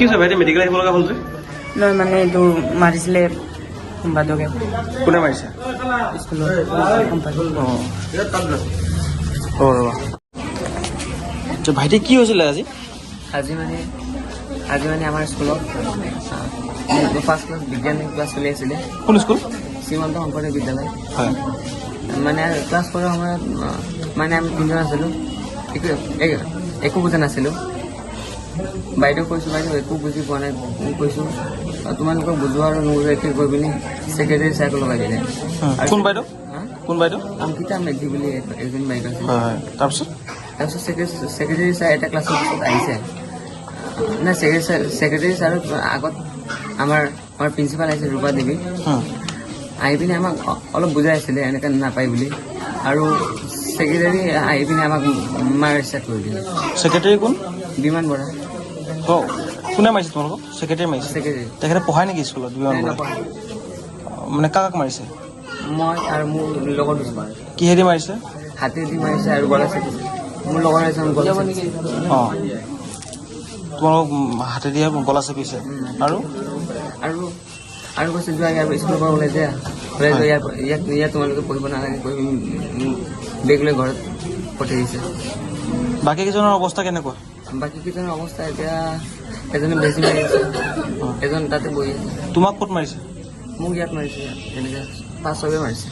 কি হৈছে ভাইটি, মেডিকেল আহিব লগা হ'ল যে? নহয়, মানে এইটো মাৰিছিলে সম্পাদকে। কোনে মাৰিছে? স্কুলৰ সম্পাদক। অঁ অঁ, ৰ'বা। আচ্ছা ভাইটি, কি হৈছিলে আজি? আজি মানে আমাৰ স্কুলত ফাৰ্ষ্ট ক্লাছ বিজ্ঞান ক্লাছ চলি আছিলে। কোন স্কুল? শ্ৰীমন্ত শংকৰদেৱ বিদ্যালয়। মানে ক্লাছ কৰাৰ সময়ত মানে আমি তিনিজন আছিলোঁ, একো বুজা নাছিলোঁ। বাইদেউ কৈছোঁ, বাইদেউ একো বুজি পোৱা নাই কৈছোঁ। তোমালোকক বুজোৱা আৰু নুবুজোৱা একে কৈ পিনি ছেক্ৰেটাৰী ছাৰক লগাই দিলে। কোন বাইদেউ? হা? কোন বাইদেউ? অংকিতা মেধি বুলি এজনী বাইদেউ আছিল। হয় হয়, তাৰপিছত? তাৰপিছত ছেক্ৰেটাৰী ছাৰ এটা ক্লাছৰ পিছত আহিছে নাই, ছেক্ৰেটাৰী ছাৰৰ আগত আমাৰ প্ৰিন্সিপাল আহিছে, ৰূপা দেৱী। আহি পিনে আমাক অলপ বুজাই আছিলে এনেকৈ নাপায় বুলি, আৰু ছেক্ৰেটাৰী আহি পিনে আমাক মাৰ ষ্টাৰ্ট কৰি দিলে। ছেক্ৰেটাৰী কোন? বিমান বৰা। অঁ, কোনে মাৰিছে তোমালোকক? ছেক্ৰেটাৰী মাৰিছে? ছেক্ৰেটাৰী। তেখেতে পঢ়াই নেকি স্কুলত, বিমান নাই, বৰা? নপঢ়ায়। মানে কাক কাক মাৰিছে? মই আৰু মোৰ লগৰ দুজন। কিহেদি মাৰিছে? হাতেদি মাৰিছে আৰু গলা চেপিছে। মোৰ লগৰ এজন গলা চেপিছে। অঁ, তোমালোকক হাতেদি গলা চেপিছে আৰু? আৰু কৈছে, যোৱা ইয়াৰ স্কুলৰ পৰা ওলাই যা, ওলাই যোৱা, ইয়াৰ ইয়াত ইয়াত তোমালোকে পঢ়িব নালাগে কৈ বেগ লৈ ঘৰত পঠাই দিছে। বাকী কেইজনৰ অৱস্থা কেনেকুৱা? বাকী কেইজনৰ অৱস্থা এতিয়া এজনে বেজি মাৰি আছে, এজন তাতে বহি আছে। তোমাক ক'ত মাৰিছে? মোক ইয়াত মাৰিছে, ইয়াত এনেকে পাঁচ ছয় মাৰিছে।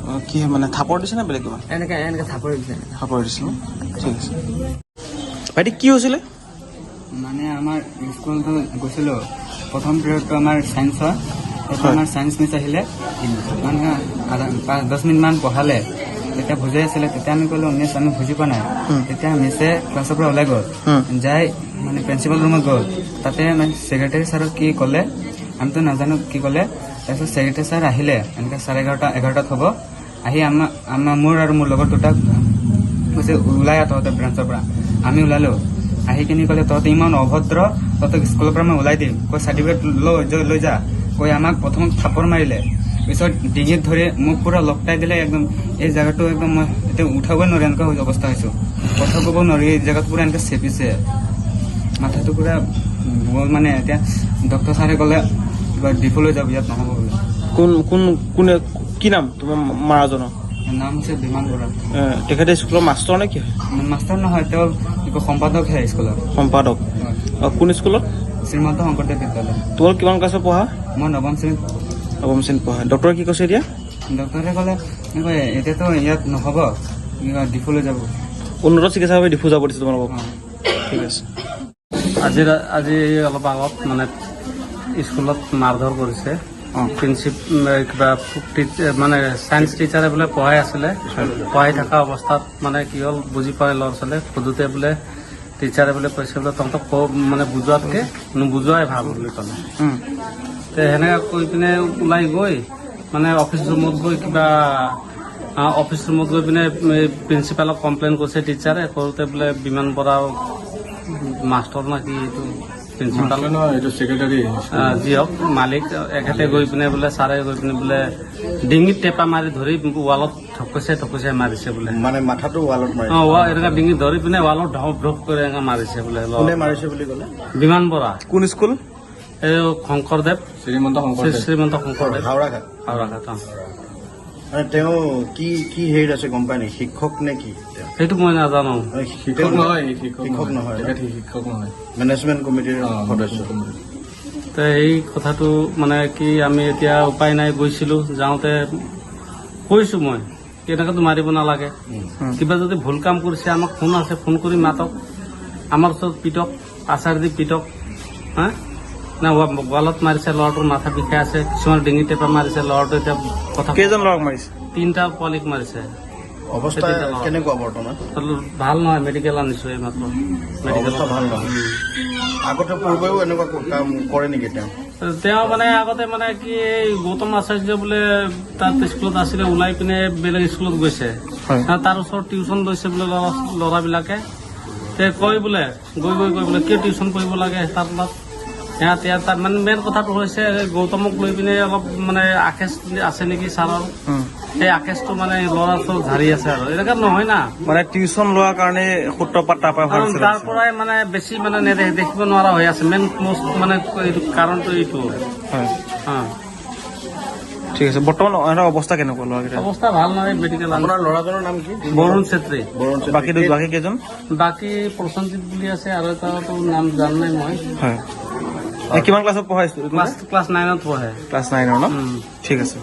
অঁ, কি মানে থাপৰ দিছে নে বেলেগ কিবা? এনেকে এনেকে থাপৰি দিছে এনেকে। থাপৰ দিছে ন? ঠিক আছে। ভাইটি, কি হৈছিলে? মানে আমাৰ স্কুলতো গৈছিলোঁ, প্ৰথম পিৰিয়ডটো আমাৰ ছায়েন্সৰ সেইটো। আমাৰ ছায়েন্স মিছ আহিলে, মানে আধা 5-10 মিনিটমান পঢ়ালে, তেতিয়া বুজাই আছিলে। তেতিয়া আমি ক'লো, মিছ আমি বুজি পোৱা নাই। তেতিয়া মিছে ক্লাছৰ পৰা ওলাই গ'ল। যাই মানে প্ৰিন্সিপাল ৰুমত গ'ল। তাতে মানে ছেক্ৰেটাৰী ছাৰক কি ক'লে আমিতো নাজানো কি ক'লে। তাৰপিছত ছেক্ৰেটাৰী ছাৰ আহিলে এনেকৈ 11:30, 11টাত হ'ব। আহি আমাৰ মোৰ আৰু মোৰ লগৰ দুটাক কৈছে, ওলাই আহ তহঁতে ব্ৰেঞ্চৰ পৰা। আমি ওলালো। আহি কিনি ক'লে, তহঁতে ইমান অভদ্ৰ, তহঁতক স্কুলৰ পৰা মই ওলাই দিম কৈ, চাৰ্টিফিকেট লৈ যা কৈ আমাক প্ৰথম থাপৰ মাৰিলে। পিছত ডিঙিত ধৰি মোক পুৰা লপটাই দিলে একদম। এই জেগাটো একদম মই এতিয়া উঠাবই নোৱাৰো, এনেকুৱা অৱস্থা হৈছো। কথা ক'ব নোৱাৰো, এই জেগাত পুৰা এনেকৈ চেপিছে, মাথাটো পুৰা গ'ল। মানে এতিয়া ডক্টৰ ছাৰে ক'লে কিবা ডিফুলৈ যাব, ইয়াত নহ'ব বোলে। কোন কোন কোনে, কি নাম তোমাৰ মাৰাজনৰ? নাম হৈছে বিমান বৰা। তেখেতে স্কুলৰ মাষ্টৰ নে কি হয়? মাষ্টাৰ নহয়, তেওঁ কি কয় সম্পাদকহে স্কুলৰ। সম্পাদক। অঁ, কোন স্কুলত? শ্ৰীমন্ত শংকৰদেৱ বিদ্যালয়। তোমালোক কিমান ক্লাছত পঢ়া? মই নৱম শ্ৰেণীত। নৱম শ্ৰেণীত পঢ়া। ডক্টৰে কি কৈছে এতিয়া? ডক্টৰে ক'লে কি কয়, এতিয়াতো ইয়াত নহ'ব, কিবা ডিফুলৈ যাব। উন্নত চিকিৎসাৰ বাবে ডিফু যাব দিছে তোমালোকক। অ। ঠিক আছে। আজি অলপ আগত মানে স্কুলত মাৰধৰ কৰিছে। প্ৰিন্সিপ কিবা মানে চায়েন্স টিচাৰে বোলে পঢ়াই আছিলে। পঢ়াই থকা অৱস্থাত মানে কি হ'ল বুজি পোৱা নাই ল'ৰা ছোৱালীয়ে। সোধোতে বোলে টিচাৰে বোলে কৈছে বোলে, তহঁতক মানে বুজোৱাতকে নুবুজোৱাই ভাল বুলি ক'লে। তে সেনেকা কৈ পিনে ওলাই গৈ মানে অফিচ ৰুমত গৈ কিবা অফিচ ৰুমত গৈ পিনে প্ৰিন্সিপালক কমপ্লেইন কৰিছে টিচাৰে। কৰোঁতে বোলে বিমান বৰা মাষ্টৰ না কি এইটো প্ৰিন্সিপাল নহয়, এইটো ছেক্ৰেটাৰী। যি হওক মালিক এখেতে গৈ পিনে বোলে, ছাৰে গৈ পিনে বোলে ডিঙিত টেপা মাৰি ধৰি ৱালত ঢকুচাই ঢকুচাই মাৰিছে বোলে। মানে মাথাটো ৱালত মাৰিছে? অ, এনেকা ডিঙিত ধৰি পিনে ৱালত ঢপ ঢপ কৰি এনেকা মাৰিছে বোলে। কোনে মাৰিছে বুলি ক'লে? বিমান বৰা। কোন স্কুল? এই শংকৰদেৱ। শ্ৰীমন্ত শংকৰদেৱ। শ্ৰীমন্ত শংকৰদেৱ। হাওৰাঘাট। হাওৰাঘাট, অ। মানে তেওঁ কি কি হেৰিত আছে গম পায় নেকি? শিক্ষক নে কি তেওঁ? সেইটো মই নাজানো। শিক্ষক নহয়, শিক্ষক। শিক্ষক নহয়। তেখেত শিক্ষক নহয়। মেনেজমেণ্ট কমিটিৰ সদস্য। তে এই কথাটো মানে কি, আমি এতিয়া উপায় নাই, গৈছিলো। যাওঁতে কৈছো মই, এনেকেতো মাৰিব নালাগে। কিবা যদি ভুল কাম কৰিছে, আমাক ফোন আছে, ফোন কৰি মাতক, আমাৰ ওচৰত পিটক, আচাৰ দি পিটক। হা না ৱালত মাৰিছে, ল'ৰাটোৰ মাথা বিষাই আছে। কিছুমান ডিঙি টেপা মাৰিছে, ল'ৰাটো এতিয়া কথা কেইজন ল'ৰাক মাৰিছে? তিনিটা পোৱালিক মাৰিছে। অৱস্থা কেনেকুৱা বৰ্তমান? ভাল নহয়, মেডিকেল আনিছো এইমাত্ৰ মেডিকেল। অৱস্থা ভাল নহয়। আগতে পূৰ্বেও এনেকুৱা কাম কৰে নেকি তেওঁ? তেওঁ মানে আগতে মানে কি, এই গৌতম আচাৰ্য বোলে তাত স্কুলত আছিলে, ওলাই পিনে বেলেগ স্কুলত গৈছে। তাৰ ওচৰত টিউচন লৈছে বোলে ল'ৰাবিলাকে। তে কয় বোলে, গৈ গৈ গৈ বোলে, কিয় টিউচন কৰিব লাগে তাৰ তাত ইয়াত ইয়াত তাত। মানে মেইন কথাটো হৈছে, গৌতমক লৈ পিনে অলপ মানে আখেজ আছে নেকি ছাৰৰ। সেই আকেশটো মানে ল'ৰা ছোৱালী ঝাৰি আছে আৰু এনেকুৱা নহয় না। মানে টিউচন লোৱাৰ কাৰণে সূত্ৰপাত তাৰ পৰা হোৱা কাৰণ নিচিনা তাৰ লাগিছে। পৰাই মানে বেছি মানে দেখিব নোৱাৰা হৈ আছে। মেইন মষ্ট মানে এইটো কাৰণটো এইটো। হয়। হা। ঠিক আছে। বৰ্তমান ইহঁতৰ অৱস্থা কেনেকুৱা ল'ৰাকেইটা? অৱস্থা ভাল নহয়, মেডিকেল। আপোনাৰ ল'ৰাজনৰ নাম কি? বৰুণ চেত্ৰী। বৰুণ চেত্ৰী। বাকী কেইজন? বাকী প্ৰসঞ্জিত বুলি আছে আৰু এটাতো নাম জান নাই মই। হয়, কিমান ক্লাছত পঢ়াইছো? ক্লাছ 9ত পঢ়ে। ক্লাছ 9ৰ ন? উম। ঠিক আছে।